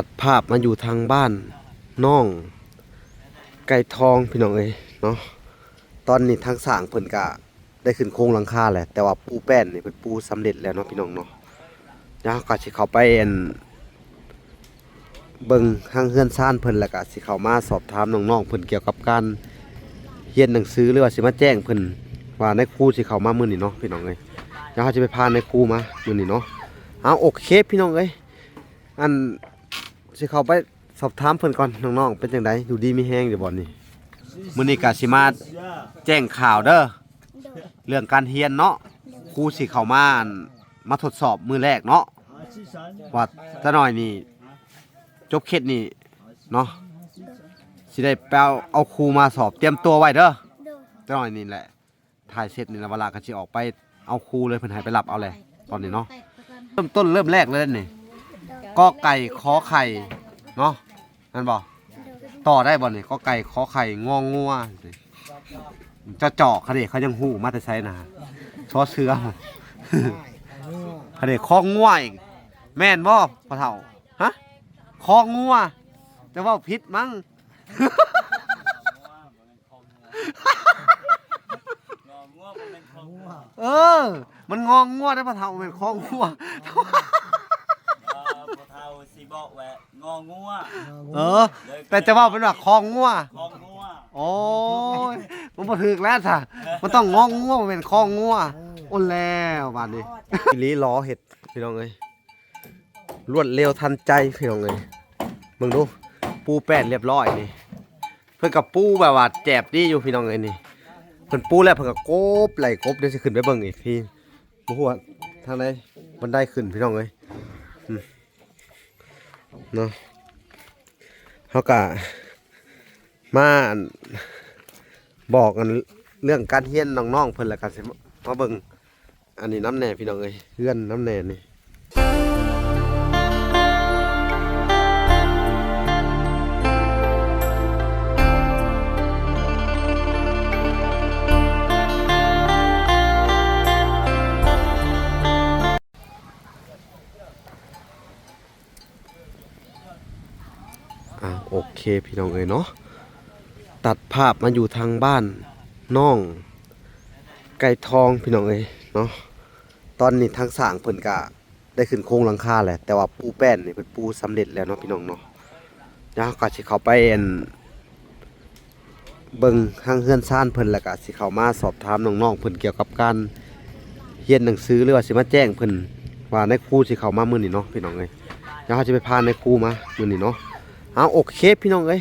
ຕັດພາບມາຢູ່ທາງບ້ານນ້ອງໄກ່ທອງ ພີ່ນ້ອງເອີຍເນາະ. ຕອນນີ້ທາງຊ່າງເພິ່ນກະໄດ້ຂຶ້ນໂຄງຫຼັງຄາແຫຼະ ແຕ່ວ່າປູແປ້ນນີ້ເພິ່ນປູສຳເລັດແລ້ວເນາະ ພີ່ນ້ອງເນາະ. ດຽວເຮົາກໍຊິເຂົ້າໄປ ອັນ ເບິ່ງທາງເຮືອນຊານເພິ່ນ ແລ້ວກໍຊິເຂົ້າມາສອບຖາມນ້ອງໆເພິ່ນກ່ຽວກັບການຮຽນໜັງສື ຫຼືວ່າຊິມາແຈ້ງເພິ່ນວ່ານາຍຄູຊິເຂົ້າມາມື້ນີ້ເນາະ ພີ່ນ້ອງເອີຍ. ດຽວເຮົາຈະໄປພານາຍຄູມາມື້ນີ້ເນາະ. ເອົາ ໂອເຄ ພີ່ນ້ອງເອີຍ ອັນ ຊິເຂົ້າໄປສອບຖາມເພິ່ນກ່ອນ ນ້ອງໆເປັນຈັ່ງໃດ ຢູ່ດີມີແຮງຢູ່ບໍ່ນີ້? ມື້ນີ້ກະຊິມາແຈ້ງຂ່າວເດີ ເລື່ອງການຮຽນເນາະ. ຄູຊິເຂົ້າມາ ອັນ ມາທົດສອບມື້ແລກເນາະ ວ່າຕາໜ້ອຍນີ້ ຈົບເຂດນີ້ເນາະ ຊິໄດ້ໄປເອົາ ເອົາຄູມາສອບ. ຕຽມຕົວໄວ້ເດີ ຕາໜ້ອຍນີ້ແຫຼະ ຖ່າຍເສັດນີ້ລະ ວາລາກໍຊິອອກໄປເອົາຄູເລີຍ ເພິ່ນໃຫ້ໄປຮັບເອົາແຫຼະຕອນນີ້ເນາະ. ເລີ່ມຕົ້ນເລີ່ມແລກເລີຍນີ້ ກ ໄກ່ ຂໍໄຂ່ເນາະ ແມ່ນບໍ່? ຕໍ່ໄດ້ບໍ່ນີ້? ກ ໄກ່ ຂໍໄຂ່ ງ ງົວ ຈ ຈອກ ເຂົາເດ້ ເຂົາຍັງຮູ້ມາແຕ່ໃສນະ? ຊ ເສືອ ເຂົາເດ້ ຄ ງົວ ອີກ ແມ່ນບໍ່ພໍ່ເຖົ້າ? ຮະ ຄ ງົວ ຈະເວົ້າຜິດມັ້ງ. ງ ງົວ ບໍ່ແມ່ນ ຄ ງົວ. ເອີ ມັນ ງ ງົວ ເດ້ພໍ່ເຖົ້າ ບໍ່ແມ່ນ ຄ ງົວ. ເອີ ພໍ່ເຖົ້າຊິບອກວ່າ ງ ງົວ. ເອີ ແຕ່ຈະເວົ້າເປັນວ່າ ຄ ງົວ. ຄ ງົວ. ໂອ້ຍ ມັນບໍ່ຖືກແລ້ວຊະ ມັນຕ້ອງ ງ ງົວ ບໍ່ແມ່ນ ຄ ງົວ. ໂອ້ ແລ້ວບາດນີ້ ອີ່ຫຼີ ຫຼໍເຮັດ ພີ່ນ້ອງເອີຍ. ລວດເລັວທັນໃຈ ພີ່ນ້ອງເອີຍ. ເບິ່ງດູ ປູແປ້ນລຽບຮ້ອຍນີ້ ເພິ່ນກໍປູແບບວ່າແຈບດີຢູ່ ພີ່ນ້ອງເອີຍນີ້. ເພິ່ນປູແລ້ວເພິ່ນກໍກົບ ໄລ່ກົບ ດຽວຊິຂຶ້ນໄປເບິ່ງອີກທີ ບໍ່ຮູ້ວ່າທາງໃດບັນໄດຂຶ້ນ ພີ່ນ້ອງເອີຍ ອືມ ເນາະ. ເຮົາກະມາ ອັນ ບອກ ອັນ ເລື່ອງການຮຽນນ້ອງໆເພິ່ນ ແລ້ວກະຊິມາເບິ່ງ ອັນນີ້ນຳແດ່ ພີ່ນ້ອງເອີຍ ເຮືອນນຳແດ່ນີ້. ອ່າ ໂອເຄ ພີ່ນ້ອງເອີຍເນາະ ຕັດພາບມາຢູ່ທາງບ້ານນ້ອງໄກ່ທອງ ພີ່ນ້ອງເອີຍເນາະ. ຕອນນີ້ທາງຊ່າງເພິ່ນກະໄດ້ຂຶ້ນໂຄງຫຼັງຄາແຫຼະ ແຕ່ວ່າປູແປ້ນນີ້ເພິ່ນປູສຳເລັດແລ້ວເນາະ ພີ່ນ້ອງເນາະ. ດຽວເຮົາກໍຊິເຂົ້າໄປ ອັນ ເບິ່ງທາງເຮືອນຊານເພິ່ນ ແລ້ວກະຊິເຂົ້າມາສອບຖາມນ້ອງໆເພິ່ນກ່ຽວກັບການຮຽນໜັງສື ຫຼືວ່າຊິມາແຈ້ງເພິ່ນວ່ານາຍຄູຊິເຂົ້າມາມື້ນີ້ເນາະ ພີ່ນ້ອງເອີຍ. ດຽວເຮົາຈະໄປພານາຍຄູມາມື້ນີ້ເນາະ. ເອົາ ໂອເຄ ພີ່ນ້ອງເອີຍ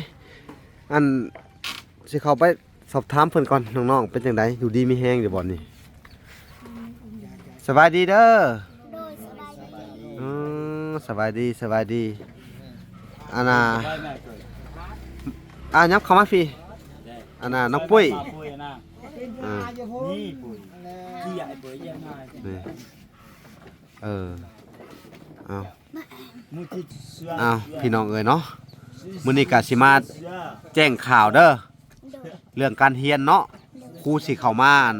ອັນ ຊິເຂົ້າໄປສອບຖາມເພິ່ນກ່ອນ ນ້ອງໆເປັນຈັ່ງໃດ ຢູ່ດີມີແຮງຢູ່ບໍ່ນີ້? ສະບາຍດີເດີ. ໂດຍ ສະບາຍດີ. ອືມ ສະບາຍດີ ສະບາຍດີ. ອັນນ່າ ອ່າ ຫຍັບເຂົ້າມາພີ້ ອັນນ່າ ນ້ອງປຸ້ຍ. ອ່າ ນີ້ປຸ້ຍ ເອີ ເອົາ ເອົາ ພີ່ນ້ອງເອີຍເນາະ ມື້ນີ້ກະຊິມາແຈ້ງຂ່າວເດີ ເລື່ອງການຮຽນເນາະ. ຄູຊິເຂົ້າມາ ອັນ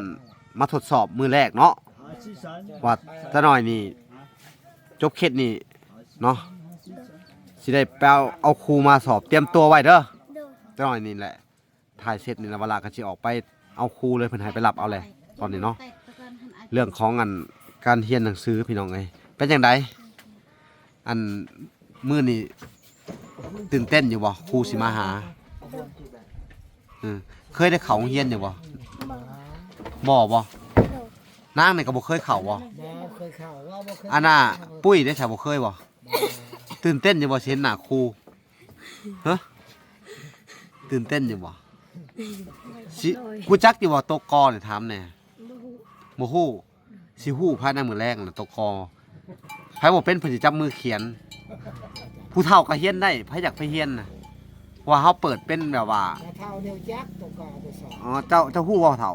ມາທົດສອບມື້ແລກເນາະ ວ່າຕາໜ້ອຍນີ້ ຈົບເຂດນີ້ເນາະ ຊິໄດ້ໄປເອົາ ເອົາຄູມາສອບ. ຕຽມຕົວໄວ້ເດີ ຕາໜ້ອຍນີ້ແຫຼະ ຖ່າຍເສັດນີ້ລະ ວາລາກໍຊິອອກໄປເອົາຄູເລີຍ ເພິ່ນໃຫ້ໄປຮັບເອົາແຫຼະຕອນນີ້ເນາະ. ເລື່ອງຂອງ ອັນ ການຮຽນໜັງສື ພີ່ນ້ອງເອີຍ ເປັນຈັ່ງໃດ? ອັນ ມື້ນີ້ຕື່ນເຕັ້ນຢູ່ບໍ່? ຄູຊິມາຫາ. ເອີ ເຄີຍໄດ້ເຂົ້າໂຮງຮຽນຢູ່ບໍ່? ບໍ່ ບໍ່ບໍ່. ໂດຍ. ນາງນີ້ກໍບໍ່ເຄີຍເຂົ້າບໍ່? ບໍ່ເຄີຍເຂົ້າ. ອັນນ່າ ປຸ້ຍເດ້ ສາບໍ່ເຄີຍບໍ່? ຕື່ນເຕັ້ນຢູ່ບໍ່ ຊິເຫັນໜ້າຄູ? ຮະ ຕື່ນເຕັ້ນຢູ່ບໍ່? ຊິ ຮູ້ຈັກຢູ່ບໍ່ ໂຕ ກ ນີ້? ຖາມແດ່. ບໍ່ຮູ້. ຊິຮູ້ພາຍໃນມື້ແລງນະ ໂຕ ກ. ໃຜບໍ່ເປັນ ເພິ່ນຊິຈັບມືຂຽນ. ຜູ້ເຖົ້າກໍຮຽນໄດ້ ໃຜຢາກໄປຮຽນນະ ເພາະວ່າເຮົາເປີດເປັນແບບວ່າ ເຖົ້າແນວຈັກ ໂຕ ກ. ອໍ ເຈົ້າ ເຈົ້າຮູ້ບໍ່ເຖົ້າ?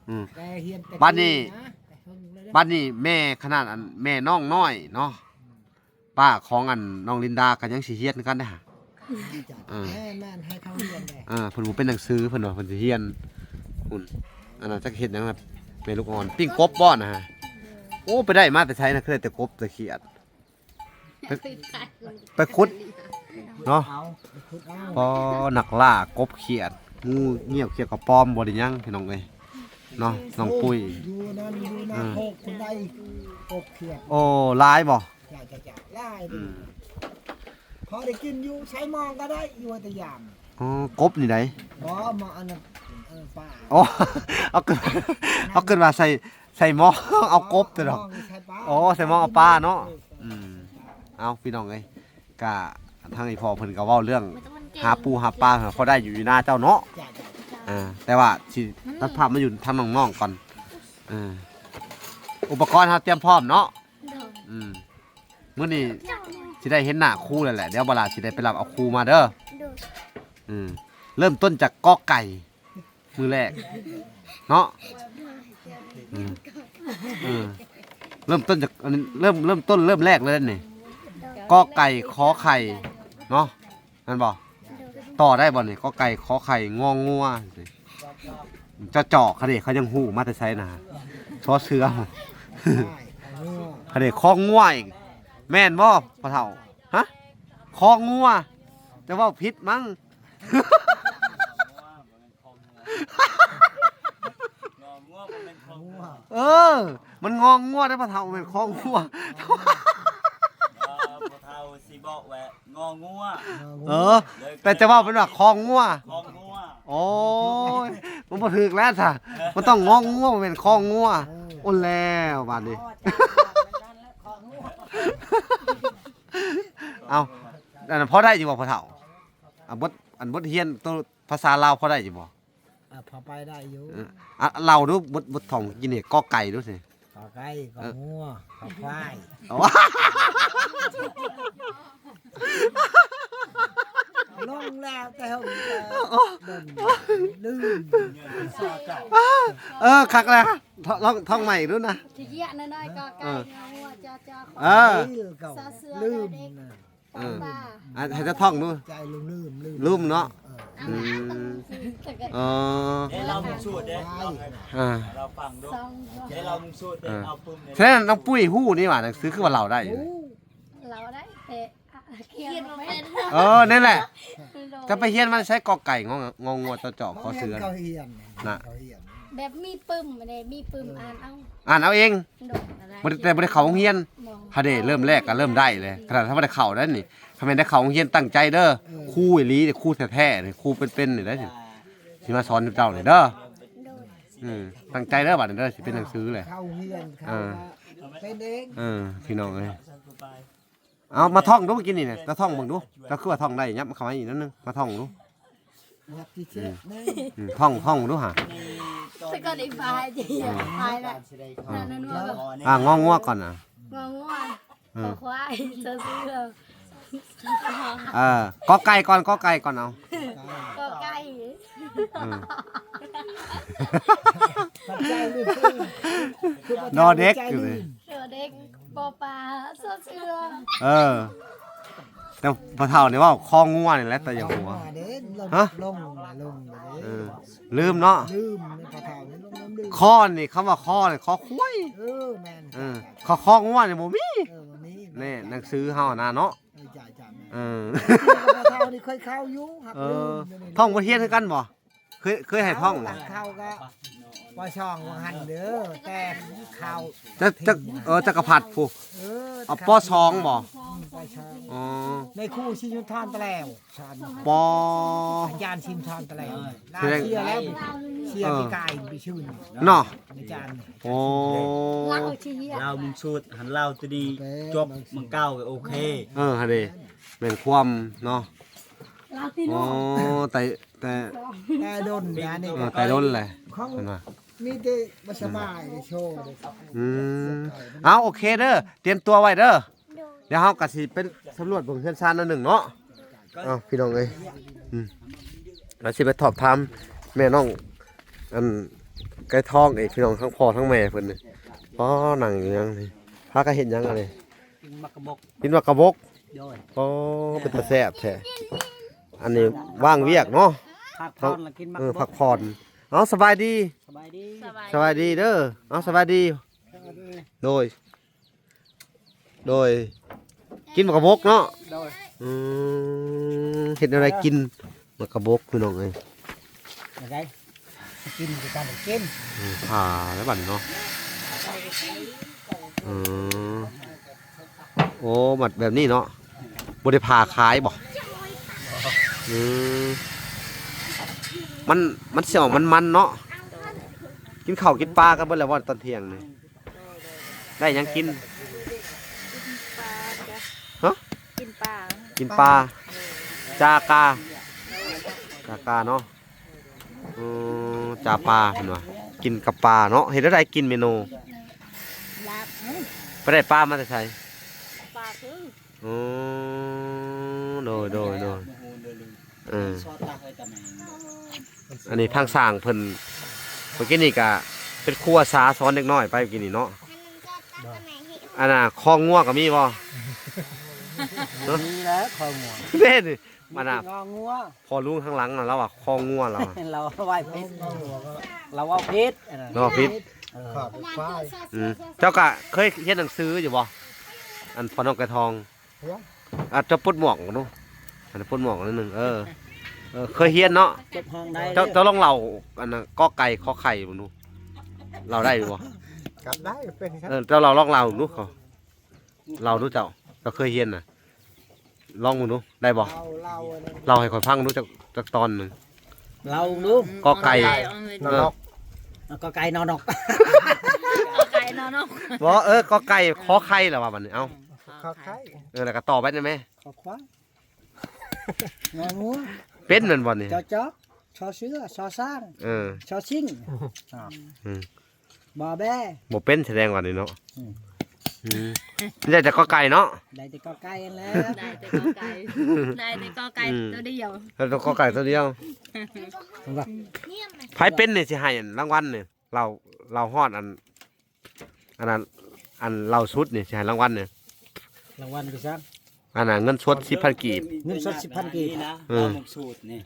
ອືມ ແຕ່ຮຽນແຕ່ ບັດນີ້ ແຕ່ເພິ່ນນະ ບັດນີ້ແມ່ຂະໜາດ ອັນ ແມ່ນ້ອງນ້ອຍເນາະ ປ້າຂອງ ອັນ ນ້ອງລິນດາກໍຍັງຊິຮຽນຄືກັນເດ້. ເອີ ແມ່ນໆ ໃຫ້ເຂົາຮຽນແດ່. ເອີ ເພິ່ນບໍ່ເປັນໜັງສື ເພິ່ນວ່າເພິ່ນຊິຮຽນ. ພຸ້ນ ອັນນັ້ນຈັກເຮັດຫຍັງນະ ແມ່ລູກອ່ອນ ປີ້ງກົບບໍ່ນະ? ໂອ້ ໄປໄດ້ມາແຕ່ໃສນະ ຄືໄດ້ແຕ່ກົບແຕ່ຂຽດ? ໄປ ໄປຂຸດ ເນາະ ເອົາ ໄປຂຸດເອົາ ພໍນັກລ່າກົບຂຽດ ງູງຽບຂຽດກະປອມ ບໍ່ໄດ້ຫຍັງພີ່ນ້ອງເອີຍເນາະ ນ້ອງປຸ້ຍ. ຢູ່ນັ້ນ ຢູ່ນາ ເອີ ໂຄກພຸ້ນໃດ ກົບຂຽດ. ໂອ້ ຫຼາຍບໍ່? ຈ້າໆໆ ຫຼາຍເດ້. ອືມ ພໍໄດ້ກິນຢູ່ ໃຊ້ມອງກໍໄດ້ ຢູ່ແຕ່ຍາມ. ອໍ ກົບນີ້ໃດ? ບໍ່ ມາອັນນັ້ນ ເອີ ປາ. ອໍ ເອົາຂຶ້ນ ເອົາຂຶ້ນມາໃສ່ ໃສ່ໝໍ້ເອົາກົບຕິດອກ. ອໍ ໃສ່ໝໍ້ເອົາປາເນາະ. ເອີ ອືມ ເອົາ ພີ່ນ້ອງເອີຍ ກະທາງອີ່ພໍ່ເພິ່ນກໍເວົ້າເລື່ອງຫາປູຫາປາ ພໍໄດ້ຢູ່ຢູ່ນາເຈົ້າເນາະ. ເອີ ແຕ່ວ່າຊິຕັດພາບມາຢູ່ທາງນ້ອງໆກ່ອນ. ເອີ ອຸປະກອນເຮົາຕຽມພ້ອມເນາະ. ອືມ ມື້ນີ້ຊິໄດ້ເຫັນໜ້າຄູແລ້ວແຫຼະ ດຽວບັກຫຼ້າຊິໄດ້ໄປຮັບເອົາຄູມາເດີ. ອືມ ເລີ່ມຕົ້ນຈາກ ກ ໄກ່ ມື້ແລກເນາະ. ອືມ ເອີ ເລີ່ມຕົ້ນຈາກ ອັນນີ້ ເລີ່ມ ເລີ່ມຕົ້ນເລີ່ມແລກເລີຍນີ້ ກ ໄກ່ ຂໍໄຂ່ເນາະ ແມ່ນບໍ່? ຕໍ່ໄດ້ບໍ່ນີ້? ກ ໄກ່ ຂໍໄຂ່ ງ ງົວ ຈ ຈອກ ເຂົາເດ້ ເຂົາຍັງຮູ້ມາແຕ່ໃສນະ ຊ ເສືອ ເຂົາເດ້ ຄ ງົວອີກ ແມ່ນບໍ່ພໍ່ເຖົ້າ? ຮະ ຄ ງົວ ຈະເວົ້າຜິດມັ້ງ. ງ ງົວ ບໍ່ແມ່ນ ຄ ງົວ. ເອີ ມັນ ງ ງົວ ເດ້ພໍ່ເຖົ້າ ແມ່ນ ຄ ງົວ. ເອີ ພໍ່ເຖົ້າຊິບອກວ່າ ງ ງົວ. ເອີ ແຕ່ຈະເວົ້າເປັນວ່າ ຄ ງົວ. ຄ ງົວ. ໂອ້ຍ ມັນບໍ່ຖືກແລ້ວຊະ ມັນຕ້ອງ ງ ງົວ ບໍ່ແມ່ນ ຄ ງົວ. ເອີ ໂອ້ ແລ້ວບາດນີ້. ເອົາ ອັນນັ້ນພໍໄດ້ຢູ່ບໍ່ພໍ່ເຖົ້າ? ອ່າ ບົດ ອັນບົດຮຽນໂຕພາສາລາວພໍໄດ້ຢູ່ບໍ່? ອ່າ ພໍໄປໄດ້ຢູ່. ເອີ ອ່າ ເລົ່າດູ ບົດ ບົດທ່ອງກິນນີ້ ກ ໄກ່ ດູຊິ. ກ ໄກ່ ກ ເອີ ງົວ ກ ຄວາຍ. ໂອ້ ລົງແລ້ວແຕ່ເຮົາ ໂອ້ ລືມ ເອີ ຄັກແລ້ວ ລອງ ລອງທ່ອງໃໝ່ອີກດູນະ. ຂີ້ເກຍດນ້ອຍໆ ກ ໄກ່ ເອີ ງົວ ຈ ຈ ຄ ເອີ ຊ ເສືອ ດ ເດັກ ເອີ ປາ ອ່າ ໃຫ້ເຈົ້າທ່ອງດູ. ໃຈລືມ ລືມ ລືມເນາະ. ເອີ ອືມ ເອີ ເດ ເລົ່າມຸງສູດເດ້ ເອີ ເຮົາຟັງດູ ເດ ເລົ່າມຸງສູດເດ້. ເອີ ເອົາປຶ້ມເດ້ ແທ້ນ້ອງປຸ້ຍຮູ້ນີ້ຫວ່າ ໜັງສືຄືວ່າເລົ່າໄດ້ຢູ່. ເຮົາໄດ້ແຕ່ ອ່າ ຂຽນບໍ່ເປັນ. ເອີ ນັ້ນແຫຼະ ຈະໄປຮຽນມາໃສ ກ ໄກ່ ງ ງົວ ຈ ຈອກ ຄ ເສືອ ເຂົາຮຽນນະ ເຂົາຮຽນ ແບບມີປຶ້ມເດ້ ມີປຶ້ມ ເອີ ອ່ານເອົາ ອ່ານເອົາເອງ. ໂດຍ ບໍ່ໄດ້ ແຕ່ບໍ່ໄດ້ເຂົ້າໂຮງຮຽນ. ບໍ່ ຫາເດ້ ເລີ່ມແລກກໍເລີ່ມໄດ້ເລີຍ ຂະໜາດຖ້າບໍ່ໄດ້ເຂົ້າໄດ້ນີ້. ຄັນແມ່ນໄດ້ເຂົ້າໂຮງຮຽນຕັ້ງໃຈເດີ ເອີ ຄູອີ່ຫຼີ ຄູແທ້ໆນີ້ ຄູເປັນໆນີ້ໄດ້ ຊິມາສອນເຈົ້ານີ້ເດີ. ໂດຍ ອືມ ຕັ້ງໃຈເດີບາດນີ້ເດີ ຊິເປັນໜັງສືແຫຼະ ເຂົ້າໂຮງຮຽນ ເອີ ເຂົ້າເປັນເອງ. ເອີ ພີ່ນ້ອງເອີຍ ເອົາມາທ່ອງດູ ກິນນີ້ນະ ເຈົ້າທ່ອງເບິ່ງດູ ເຈົ້າຄືວ່າທ່ອງໄດ້ ຫຍັບເຂົ້າມາອີກໜ້ອຍໜຶ່ງ ມາທ່ອງດູ. ອືມ ອືມ ທ່ອງ ທ່ອງດູຫາ ແຕ່ກ່ອນໄອ້ພາຍ ອືມ ພາຍລະ ນັ້ນ ນັ້ນວ່າ ອ່າ ງ ງົວ ກ່ອນນະ ງ ງົວ ເອີ ຄ ຄວາຍ ຊ ເສືອ ເອີ ກ ໄກ່ ກ່ອນ ກ ໄກ່ ກ່ອນ ເອົາ ກ ໄກ່ ເອີ ດ ເດັກ ດ ເດັກ ປໍປາ ຊ ເສືອ. ເອີ ແຕ່ພໍ່ເຖົ້ານີ້ເວົ້າ ຄ ງົວ ນີ້ແຫຼະ ແຕ່ຢ່າຫົວ. ຮະ ລົງ ລົງ ເອີ ລືມເນາະ ລືມ ພໍ່ເຖົ້ານີ້ລົງ ລືມ ຄ ນີ້ ຄຳວ່າ ຄ ນີ້ ຄ ຄວາຍ. ເອີ ແມ່ນ ເອີ ຄ ຄ ງົວ ນີ້ບໍ່ມີ. ເອີ ບໍ່ມີ ແນ່ ໜັງສືເຮົານະເນາະ. ເອີ ຈ້າໆ ແມ່ນ ເອີ ພໍ່ເຖົ້ານີ້ເຄີຍເຂົ້າຢູ່ ຫາກ ເອີ ລືມ ທ່ອງບົດຮຽນຄືກັນບໍ່? ເຄີຍ ເຄີຍໃຫ້ທ່ອງບໍ່? ເຂົ້າກໍ ປ ສອງ ວ່າຫັ້ນເດີ ແຕ່ເຂົ້າ ຈັກ ຈັກ ເອີ ຈັກກະພັດພຸ້ນ. ເອີ ເອົາ ປ ສອງ ບໍ່? ອືມ ປ ສອງ. ອໍ ໃນຄູຊິຍຸດທອນຕະແຫຼວ ສອນ ປ ອາຈານຊິນທອນຕະແຫຼວ ລາວເສຍແລ້ວ ເສຍ ເອີ ປີກາຍປີຊືນເນາະ ອາຈານ. ໂອ້ ລາວຊິເສຍ ລາວມຸງສູດ ຫັ້ນລາວຕະດີ ຈົບເມືອງເກົ່າກໍໂອເຄ. ເອີ ຫັ້ນເດ ແມ່ນຄວາມເນາະ. ລາວຕິໂນ ອໍ ແຕ່ ແຕ່ ແຕ່ດົນນະນີ້ ເອີ ແຕ່ດົນແຫຼະ ຂອງ ເພິ່ນວ່າ ມີແຕ່ບໍ່ສະບາຍ ໄດ້ໂຊເດ້. ອືມ ເອົາ ໂອເຄເດີ ຕຽມຕົວໄວ້ເດີ. ໂດຍ ດຽວເຮົາກໍຊິໄປສຳຫຼວດເບິ່ງເຮືອນຊານໜ້ອຍໜຶ່ງເນາະ. ເອົາ ພີ່ນ້ອງເອີຍ ອືມ ເຮົາຊິໄປສອບຖາມແມ່ນ້ອງ ອັນ ໄກ່ທອງອີກ ພີ່ນ້ອງ ທັງພໍ່ທັງແມ່ເພິ່ນນີ້. ອໍ ນັ່ງຢູ່ຫຍັງນີ້ ພາກັນເຮັດຫຍັງອັນນີ້? ກິນໝາກກະບົກ ກິນໝາກກະບົກ. ໂດຍ ອໍ ເປັນຕາແຊບແທ້. ອັນນີ້ວ່າງວຽກເນາະ ພັກຜ່ອນລະກິນໝາກ ເອີ ກະບົກ ພັກຜ່ອນ. ເອົາ ສະບາຍດີ ສະບາຍດີ ສະບາຍດີເດີ. ເອົາ ສະບາຍດີ ສະບາຍດີ. ໂດຍ ໂດຍ ກິນໝາກກະບົກເນາະ. ໂດຍ ອືມ ເຮັດແນວໃດກິນໝາກກະບົກ ພີ່ນ້ອງເອີຍ. ແນວໃດ ກິນຄືກັນກິນ. ອືມ ຜ່າແລ້ວບັດນີ້ເນາະ. ເອີ ໂອ້ ມັດແບບນີ້ເນາະ. ບໍ່ໄດ້ຜ່າຂາຍບໍ່? ອືມ ມັນ ມັນຊິອອກມັນໆເນາະ. ກິນເຂົ້າກິນປາກັນເບິດແລ້ວບໍ່ຕອນທ່ຽງນີ້? ໄດ້ຫຍັງກິນ? ກິນປາ ຮະ? ກິນປາ ກິນປາ. ຈາກາ ຈາກາເນາະ. ເອີ ຈາປາເພິ່ນວ່າ ກິນກັບປາເນາະ. ເຮັດແນວໃດກິນເມນູ? ລາບ. ໄປໄດ້ປາມາແຕ່ໃສ? ປາຄື ອໍ ໂດຍ ໂດຍ ໂດຍ. ເອີ ອັນນີ້ທາງຊ່າງເພິ່ນ ເມື່ອກີ້ນີ້ກະເປັນຄູອາສາສອນເດັກນ້ອຍໄປເມື່ອກີ້ນີ້ເນາະ. ອັນນ່າ ຄອງງົວກໍມີບໍ່? ມີແລ້ວ ຄອງງົວ. ເດ້ນີ້ ອັນນ່າ ຄອງງົວ. ພໍ່ລຸງທາງຫຼັງນະ ລາວວ່າຄອງງົວ ລາວວ່າ ລາວເວົ້າຜິດ ລາວເວົ້າຜິດ ລາວເວົ້າຜິດ. ເອີ ອືມ ເຈົ້າກະເຄີຍຮຽນໜັງສືຢູ່ບໍ່? ອັນພໍ່ນ້ອງໄກ່ທອງ ຮຽນ ອາດຈະປົດໝວກເນາະ ອັນປົດໝວກໜ້ອຍໜຶ່ງ. ເອີ ເອີ ເຄີຍຮຽນເນາະ. ເຈົ້າ ເຈົ້າລອງເລົ່າ ອັນນ່າ ກ ໄກ່ ຂໍໄຂ່ ເບິ່ງດູ ເລົ່າໄດ້ຢູ່ບໍ່? ກັບໄດ້ເປັນ. ເອີ ເຈົ້າລອງເລົ່າເບິ່ງດູ ເຂົາ ເລົ່າດູເຈົ້າ ເຈົ້າເຄີຍຮຽນນະ ລອງເບິ່ງດູ ໄດ້ບໍ່? ເລົ່າ ເລົ່າໃຫ້ຂ້ອຍຟັງດູ ຈັກ ຈັກຕອນໜຶ່ງ. ເລົ່າດູ ກ ໄກ່ ກ ໄກ່ ນອນອກ ກ ໄກ່ ນອນອກ ກ ໄກ່ ນອນອກ. ບໍ່ ເອີ ກ ໄກ່ ຂໍໄຂ່ ລະວ່າບັດນີ້ ເອົ້າ ຂໍໄຂ່. ເອີ ລະກະຕໍ່ໄປໄດ້ແມ? ຂໍຄວາຍ ງໍງູ ເປັນແມ່ນບໍ່ນີ້? ຈ ຈ ຊ ເສືອ ຊ ຊ້າງ ເອີ ຊ ຊິງ ອືມ ບໍ່ແບ ບໍ່ເປັນ ສະແດງວ່ານີ້ເນາະ. ອືມ ອືມ ໄດ້ແຕ່ກ ໄກ່ເນາະ. ໄດ້ແຕ່ກ ໄກ່ຫັ້ນແຫຼະ ໄດ້ແຕ່ກ ໄກ່ ໄດ້ແຕ່ກ ໄກ່ ອືມ ຕົວດຽວ ໄດ້ແຕ່ກ ໄກ່ຕົວດຽວ. ເຫັນບໍ່ ໃຜເປັນນີ້ຊິໃຫ້ລາງວັນນີ້ ເລົ່າ ເລົ່າຮອດອັນ ອັນນັ້ນ ອັນເລົ່າສຸດນີ້ຊິໃຫ້ລາງວັນນີ້ ລາງວັນຄືຊັ້ນ ອັນນ່າ ເງິນສົດສິບພັນກີບ ເງິນສົດສິບພັນກີບນະ. ເອີ ເລົ່າໝົກສູດນີ້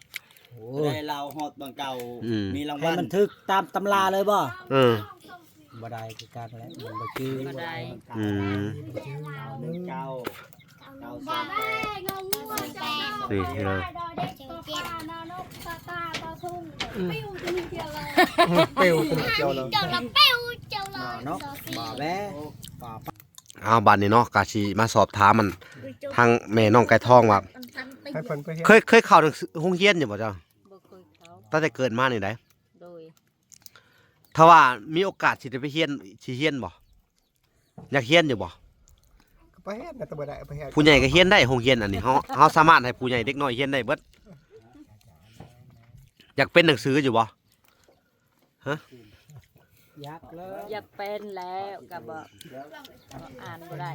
ໂອ້ຍ ໄດ້ເລົ່າຮອດບາງເກົ່າ ອືມ ມີລາງວັນ ໃຫ້ມັນຖືກຕາມຕຳລາເລີຍບໍ່? ເອີ ບໍ່ໄດ້ຄືກັນແຫຼະ ມັນບໍ່ຈື່ ບໍ່ໄດ້. ອືມ ເກົ້າ ເກົ້າ ນີ້ເນາະ ປິວເຈົ້າລະປິວເຈົ້າລະ ເນາະ ບໍ່ແບ ບໍ່ ເອົາ ບາດນີ້ເນາະ ກະຊິມາສອບຖາມ ອັນ ທາງແມ່ນ້ອງໄກ່ທອງວ່າ ໃຫ້ເພິ່ນໄປຮຽນ ເຄີຍ ເຄີຍເຂົ້າໂຮງຮຽນຢູ່ບໍ່ເຈົ້າ? ບໍ່ເຄີຍເຂົ້າ ຕັ້ງແຕ່ເກີດມານີ້ໃດ໋. ໂດຍ ຖ້າວ່າມີໂອກາດຊິໄດ້ໄປຮຽນ ຊິຮຽນບໍ່? ຢາກຮຽນຢູ່ບໍ່? ກໍໄປຮຽນ ແຕ່ບໍ່ໄດ້ໄປຮຽນ. ຜູ້ໃຫຍ່ກໍຮຽນໄດ້ ໂຮງຮຽນອັນນີ້ ເຮົາ ເຮົາສາມາດໃຫ້ຜູ້ໃຫຍ່ເດັກນ້ອຍຮຽນໄດ້ເບິດ. ຢາກເປັນໜັງສືຢູ່ບໍ່? ຮະ? ຢາກເລີຍ ຢາກເປັນແລ້ວກໍບໍ່ ອ່ານບໍ່ໄດ້.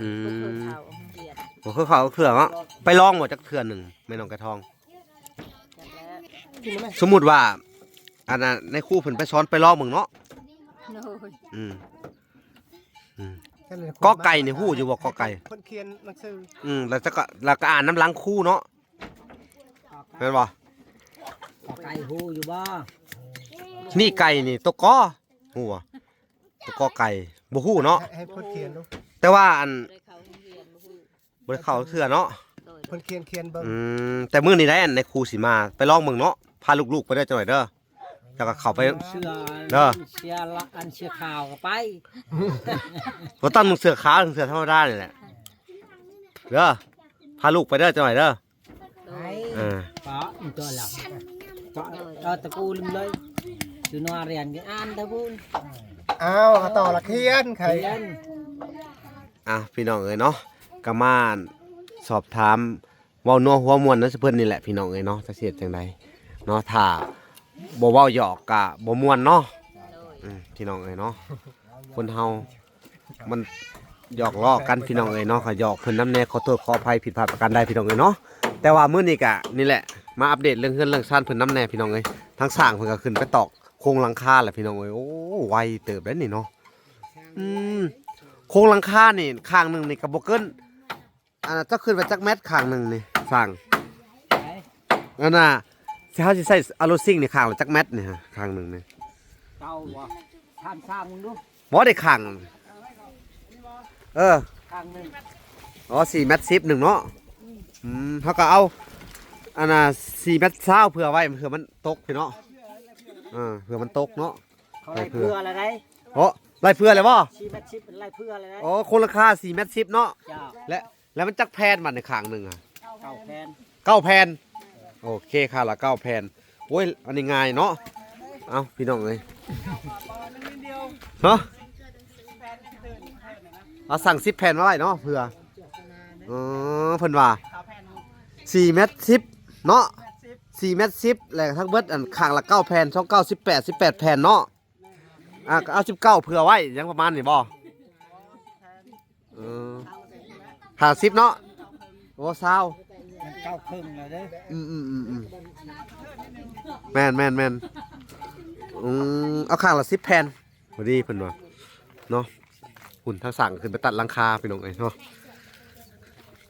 ອືມ ບໍ່ເຄີຍເຂົ້າໂຮງຮຽນ ບໍ່ເຄີຍເຂົ້າເທື່ອເນາະ. ໄປລອງບໍ່ຈັກເທື່ອໜຶ່ງ ແມ່ນ້ອງໄກ່ທອງ? ຈັກແລ້ວ ສົມມຸດວ່າ ອັນນ່າ ນາຍຄູເພິ່ນໄປສອນ ໄປລອງເບິ່ງເນາະ. ໂດຍ ອືມ ອືມ ກໍໄກ່ນີ້ຮູ້ຢູ່ບໍ່? ກໍໄກ່ ເພິ່ນຂຽນໜັງສື ອືມ ແລ້ວຈະກໍ ແລ້ວກໍອ່ານນຳຫຼັງຄູເນາະ. ແມ່ນບໍ່? ກໍໄກ່ຮູ້ຢູ່ບໍ່? ນີ້ໄກ່ນີ້ ໂຕກໍຮູ້ບໍ່? ໂຕກໍໄກ່ ບໍ່ຮູ້ເນາະ. ໃຫ້ ໃຫ້ເພິ່ນຂຽນດູ ແຕ່ວ່າອັນ ບໍ່ໄດ້ເຂົ້າໂຮງຮຽນ ບໍ່ຮູ້ ບໍ່ໄດ້ເຂົ້າເທື່ອເນາະ. ໂດຍ ເພິ່ນຂຽນ ຂຽນເບິ່ງ. ອືມ ແຕ່ມື້ນີ້ໄດ໋ ອັນນາຍຄູຊິມາ ໄປລອງເບິ່ງເນາະ. ພາລູກໆໄປເດີ ຈັກໜ້ອຍເດີ ແລ້ວກໍເຂົ້າໄປ ເສື້ອ ເດີ ເສື້ອລະ ອັນເສື້ອຂາວກໍໄປ. ບໍ່ຕ້ອງນຸ່ງເສື້ອຂາວ ນຸ່ງເສື້ອທຳມະດານີ້ແຫຼະເດີ. ພາລູກໄປເດີ ຈັກໜ້ອຍເດີ. ໂດຍ ເອີ ປະ ຕົວລະ ປະ ເອີ ຕະກູນເລີຍ ຊື່ນວາຮຽນ ອ່ານເດີພຸ້ນ. ອ້າວ ເອົາຕໍ່ລະຂຽນໄຂ ຂຽນ. ອ່ະ ພີ່ນ້ອງເອີຍເນາະ ກໍມາສອບຖາມ ເວົ້ານົວຫົວມ່ວນນຳເພິ່ນນີ້ແຫຼະ ພີ່ນ້ອງເອີຍເນາະ. ຈັກຊິເຮັດຈັ່ງໃດເນາະ ຖ້າບໍ່ເວົ້າຫຍອກກະບໍ່ມ່ວນເນາະ. ໂດຍ ອືມ ພີ່ນ້ອງເອີຍເນາະ ຄົນເຮົາມັນຫຍອກລໍ້ກັນ ພີ່ນ້ອງເອີຍເນາະ. ກໍຫຍອກເພິ່ນນຳແດ່ ຂໍໂທດຂໍອະໄພຜິດພາດປະການໃດ ພີ່ນ້ອງເອີຍເນາະ. ແຕ່ວ່າມື້ນີ້ກະນີ້ແຫຼະ ມາອັບເດດເລື່ອງເຮືອນເລື່ອງຊານເພິ່ນນຳແດ່ ພີ່ນ້ອງເອີຍ. ທາງຊ່າງເພິ່ນກໍຂຶ້ນໄປຕອກໂຄງຫຼັງຄາແລ້ວ ພີ່ນ້ອງເອີຍ. ໂອ້ ໄວເຕີບເດ້ນີ້ເນາະ. ອືມ ໂຄງຫຼັງຄານີ້ຂ້າງໜຶ່ງນີ້ກໍບໍ່ເກີນ ອັນນ່າ ເຈົ້າຄິດວ່າຈັກແມັດຂ້າງໜຶ່ງນີ້ ສ້າງ? ອັນນ່າ ຊິ ເຮົາຊິໃຊ້ອາໂລຊິງນີ້ຂ້າງລະຈັກແມັດນີ້ ຂ້າງໜຶ່ງນີ້? ເກົ້າບໍ່? ຖາມຊ່າງເບິ່ງດູ. ບໍ່ໄດ້ຂ້າງ ເອີ ຂ້າງໜຶ່ງ ອໍ ສີ່ແມັດສິບໜຶ່ງເນາະ. ອືມ ເຮົາກໍເອົາ ອັນນ່າ ສີ່ແມັດຊາວ ເຜື່ອໄວ້ ເຜື່ອມັນຕົກພີ່ເນາະ. ເອີ ເຜື່ອມັນຕົກເນາະ. ເຂົາໄລ່ເຜື່ອແລ້ວໃດ໋. ໂອ້ ໄລ່ເຜື່ອແລ້ວບໍ່? ສີ່ແມັດສິບ ໄລ່ເຜື່ອແລ້ວໃດ໋. ໂອ້ ຄົນລະຄ່າ ສີ່ແມັດສິບເນາະ. ເຈົ້າ ແລະ ແລ້ວມັນຈັກແຜ່ນບັດໃນຂ້າງໜຶ່ງອະ? ເກົ້າແຜ່ນ. ເກົ້າແຜ່ນ. ໂອເຄ ຄ່າລະເກົ້າແຜ່ນ. ໂອ້ຍ ອັນນີ້ງ່າຍເນາະ. ເອົ້າ ພີ່ນ້ອງເອີຍ ເນາະ ເອົາສັ່ງສິບແຜ່ນມາໄວ້ເນາະ ເຜື່ອ. ເອີ ເພິ່ນວ່າສີ່ແມັດສິບເນາະ ສີ່ແມັດສິບ ແລ້ວທັງເບິດອັນຂ້າງລະເກົ້າແຜ່ນ ສອງເກົ້າ ສິບແປດ ສິບແປດແຜ່ນເນາະ. ອ່າ ກໍເອົາສິບເກົ້າເຜື່ອໄວ້ ຫຍັງປະມານນີ້ບໍ່? ເອີ ຫ້າສິບເນາະ. ໂອ້ ຊາວ ມັນເກົ້າເຄິ່ງແລ້ວເດ້. ອືມໆໆໆ ແມ່ນໆໆ ອືມ ເອົາຂ້າງລະສິບແຜ່ນ ພໍດີເພິ່ນວ່າເນາະ. ພຸ້ນທາງຊ່າງຂຶ້ນໄປຕັດຫຼັງຄາພີ່ນ້ອງເອີຍເນາະ.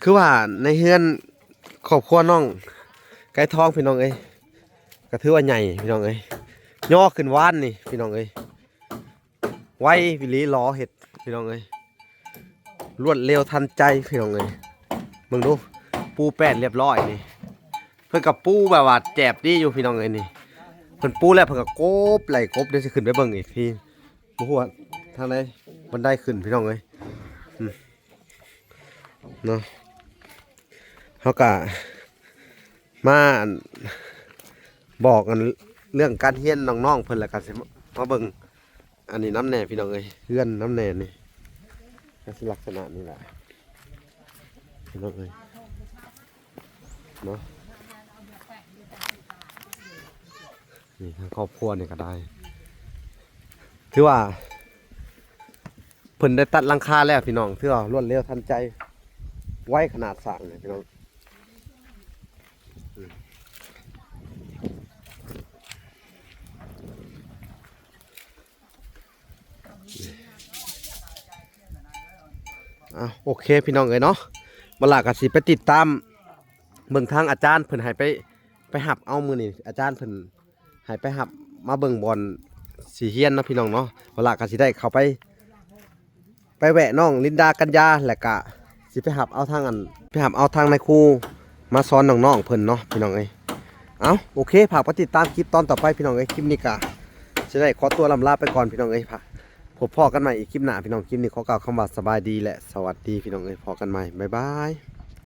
ຄືວ່າໃນເຮືອນຄອບຄົວນ້ອງໄກ່ທອງພີ່ນ້ອງເອີຍ ກໍຖືວ່າໃຫຍ່ພີ່ນ້ອງເອີຍ. ຍໍຂຶ້ນວານນີ້ພີ່ນ້ອງເອີຍ ໄວອີ່ຫຼີ ລໍເຮັດພີ່ນ້ອງເອີຍ ລວດເລັວທັນໃຈພີ່ນ້ອງເອີຍ. ເບິ່ງດູ ປູແປ້ນລຽບຮ້ອຍນີ້ ເພິ່ນກໍປູແບບວ່າແຈບດີຢູ່ພີ່ນ້ອງເອີຍນີ້. ເພິ່ນປູແລ້ວເພິ່ນກໍກົບໄລ່ກົບ ດຽວຊິຂຶ້ນໄປເບິ່ງອີກທີ. ບໍ່ຮູ້ວ່າທາງໃດບັນໄດຂຶ້ນພີ່ນ້ອງເອີຍ ອືມ ເນາະ. ເຮົາກະມາອັນ ບອກອັນເລື່ອງການຮຽນນ້ອງໆເພິ່ນ ແລ້ວກະຊິມາເບິ່ງອັນນີ້ນຳແດ່ພີ່ນ້ອງເອີຍ ເຮືອນນຳແດ່ນີ້ ກໍຊິລັກສະນະນີ້ແຫຼະພີ່ນ້ອງເອີຍ ເນາະ. ນີ້ທາງຄອບຄົວນີ້ກໍໄດ້ ຖືວ່າເພິ່ນໄດ້ຕັດຫຼັງຄາແລ້ວພີ່ນ້ອງ ຖືວ່າລວດເລັວທັນໃຈ ໄວຂະໜາດສ້າງນີ້ພີ່ນ້ອງ. ອ່າ ໂອເຄພີ່ນ້ອງເອີຍເນາະ ບັດລະກໍຊິໄປຕິດຕາມເບິ່ງທາງອາຈານເພິ່ນໃຫ້ໄປ ໄປຮັບເອົາມື້ນີ້ ອາຈານເພິ່ນໃຫ້ໄປຮັບມາເບິ່ງບ່ອນຊິຮຽນເນາະພີ່ນ້ອງເນາະ. ບັດລະກໍຊິໄດ້ເຂົ້າໄປ ໄປແວະນ້ອງລິນດາ ກັນຍາ ແລ້ວກະຊິໄປຮັບເອົາທາງອັນ ໄປຮັບເອົາທາງນາຍຄູມາສອນນ້ອງໆເພິ່ນເນາະພີ່ນ້ອງເອີຍ. ເອົ້າ ໂອເຄ ຝາກໄປຕິດຕາມຄລິບຕອນຕໍ່ໄປພີ່ນ້ອງເອີຍ. ຄລິບນີ້ກະຊິໄດ້ຂໍຕົວລ່ຳລາໄປກ່ອນພີ່ນ້ອງເອີຍ ພົບພໍ້ກັນໃໝ່ອີກຄລິບໜ້າພີ່ນ້ອງ. ຄລິບນີ້ຂໍກ່າວຄຳວ່າສະບາຍດີ ແລະ ສະຫວັດດີພີ່ນ້ອງເອີຍ ພໍ້ກັນໃໝ່ ບາຍບາຍ.